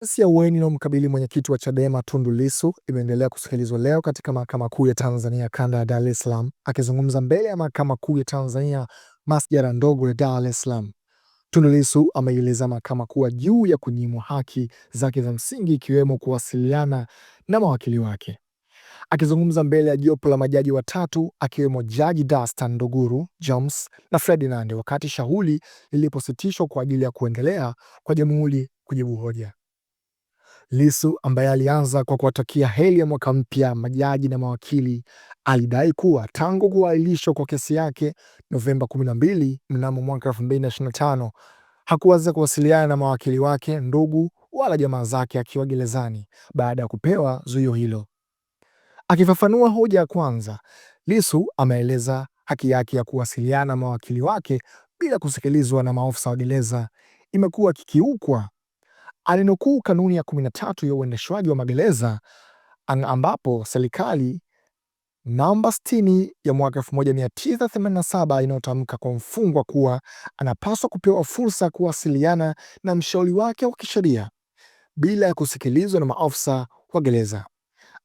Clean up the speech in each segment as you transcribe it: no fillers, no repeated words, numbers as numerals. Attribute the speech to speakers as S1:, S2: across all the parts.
S1: Kesi ya uhaini inayomkabili mwenyekiti wa Chadema Tundu Lissu imeendelea kusikilizwa leo katika Mahakama Kuu ya Tanzania Kanda ya Dar es Salaam. Akizungumza mbele ya Mahakama Kuu ya Tanzania masjala ndogo ya Dar es Salaam, Tundu Lissu ameieleza mahakama kuwa juu ya kunyimwa haki zake za msingi ikiwemo kuwasiliana na mawakili wake. Akizungumza mbele ya jopo la majaji watatu akiwemo Jaji Dastan Nduguru Jones na Ferdinand wakati shauri lilipositishwa kwa ajili ya kuendelea kwa jamhuri kujibu hoja. Lissu ambaye alianza kwa kuwatakia heri ya mwaka mpya majaji na mawakili, alidai kuwa tangu kuahirishwa kwa kesi yake Novemba 12 mnamo mwaka 2025 hakuweza kuwasiliana na mawakili wake, ndugu wala jamaa zake akiwa gerezani baada ya kupewa zuio hilo. Akifafanua hoja ya kwanza, Lissu ameeleza haki yake ya kuwasiliana na mawakili wake bila kusikilizwa na maafisa wa gereza imekuwa ikikiukwa. Alinukuu kanuni ya 13 ya uendeshwaji wa magereza ambapo serikali namba 60 ya mwaka 1987 inayotamka kwa mfungwa kuwa anapaswa kupewa fursa ya kuwasiliana na mshauri wake wa kisheria bila ya kusikilizwa na maafisa wa gereza.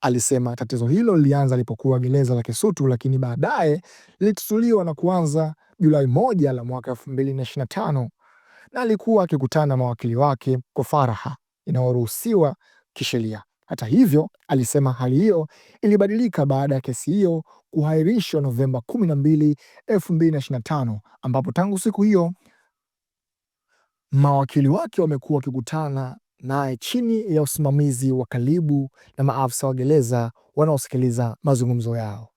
S1: Alisema tatizo hilo lilianza alipokuwa gereza la Kisutu, lakini baadaye lilitatuliwa na kuanza Julai 1 la mwaka 2025 na alikuwa akikutana na mawakili wake kwa faraha inayoruhusiwa kisheria. Hata hivyo, alisema hali hiyo ilibadilika baada ya kesi hiyo kuhairishwa Novemba 12, 2025, ambapo tangu siku hiyo mawakili wake wamekuwa wakikutana naye chini ya usimamizi wa karibu na maafisa wa gereza wanaosikiliza mazungumzo yao.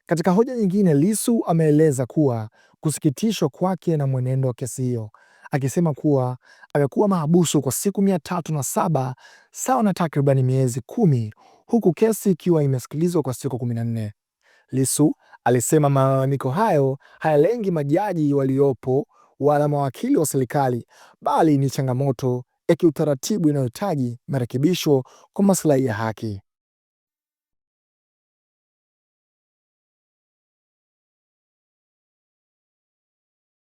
S1: Katika hoja nyingine, Lissu ameeleza kuwa kusikitishwa kwake na mwenendo wa kesi hiyo, akisema kuwa amekuwa mahabusu kwa siku 307 sawa na takribani miezi 10 huku kesi ikiwa imesikilizwa kwa siku 14. Lissu alisema malalamiko hayo hayalengi majaji waliopo wala mawakili wa serikali, bali ni changamoto ya kiutaratibu inayohitaji marekebisho kwa maslahi ya haki.